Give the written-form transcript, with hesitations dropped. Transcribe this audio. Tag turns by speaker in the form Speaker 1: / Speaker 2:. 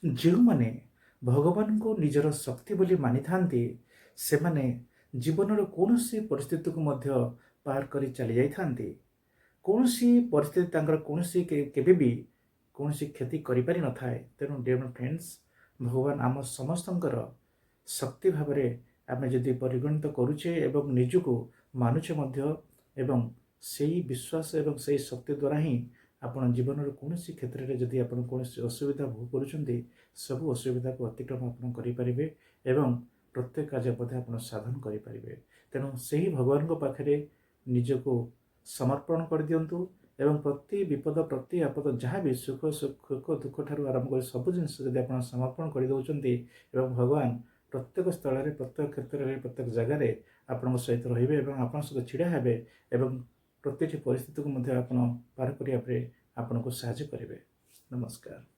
Speaker 1: ଯେଉଁମାନେ ଭଗବାନଙ୍କୁ ନିଜର ଶକ୍ତି ବୋଲି ମାନିଥାନ୍ତି, ସେମାନେ ଜୀବନର କୌଣସି ପରିସ୍ଥିତିକୁ ମଧ୍ୟ ପାର କରି ଚାଲି ଯାଇଥାନ୍ତି। କୌଣସି ପରିସ୍ଥିତି ତାଙ୍କର କୌଣସି କେବେ ବି କୌଣସି କ୍ଷତି କରିପାରିନଥାଏ। ତେଣୁ ଡିୟର ଫ୍ରେଣ୍ଡସ୍, ଭଗବାନ ଆମ ସମସ୍ତଙ୍କର ଶକ୍ତି ଭାବରେ ଆମେ ଯଦି ପରିଗଣିତ କରୁଛେ ଏବଂ ନିଜକୁ ମାନୁଛେ ମଧ୍ୟ, ଏବଂ ସେଇ ବିଶ୍ୱାସ ଏବଂ ସେଇ ଶକ୍ତି ଦ୍ୱାରା ହିଁ ଆପଣ ଜୀବନର କୌଣସି କ୍ଷେତ୍ରରେ ଯଦି ଆପଣ କୌଣସି ଅସୁବିଧା ଭୋଗ କରୁଛନ୍ତି, ସବୁ ଅସୁବିଧାକୁ ଅତିକ୍ରମ ଆପଣ କରିପାରିବେ ଏବଂ ପ୍ରତ୍ୟେକ କାର୍ଯ୍ୟ ମଧ୍ୟ ଆପଣ ସାଧନ କରିପାରିବେ। ତେଣୁ ସେହି ଭଗବାନଙ୍କ ପାଖରେ ନିଜକୁ ସମର୍ପଣ କରିଦିଅନ୍ତୁ ଏବଂ ପ୍ରତି ବିପଦ, ପ୍ରତି ଆପଦ, ଯାହା ବି ସୁଖ ଦୁଃଖ ଠାରୁ ଆରମ୍ଭ କରି ସବୁ ଜିନିଷ ଯଦି ଆପଣ ସମର୍ପଣ କରିଦେଉଛନ୍ତି ଏବଂ ଭଗବାନ ପ୍ରତ୍ୟେକ ସ୍ଥଳରେ, ପ୍ରତ୍ୟେକ କ୍ଷେତ୍ରରେ, ପ୍ରତ୍ୟେକ ଜାଗାରେ ଆପଣଙ୍କ ସହିତ ରହିବେ ଏବଂ ଆପଣଙ୍କ ସହିତ ଛିଡ଼ା ହେବେ ଏବଂ ପ୍ରତିଟି ପରିସ୍ଥିତିକୁ ମଧ୍ୟ ଆପଣ ପାର କରିବା ପରେ ଆପଣଙ୍କୁ ସାହାଯ୍ୟ କରିବେ। ନମସ୍କାର।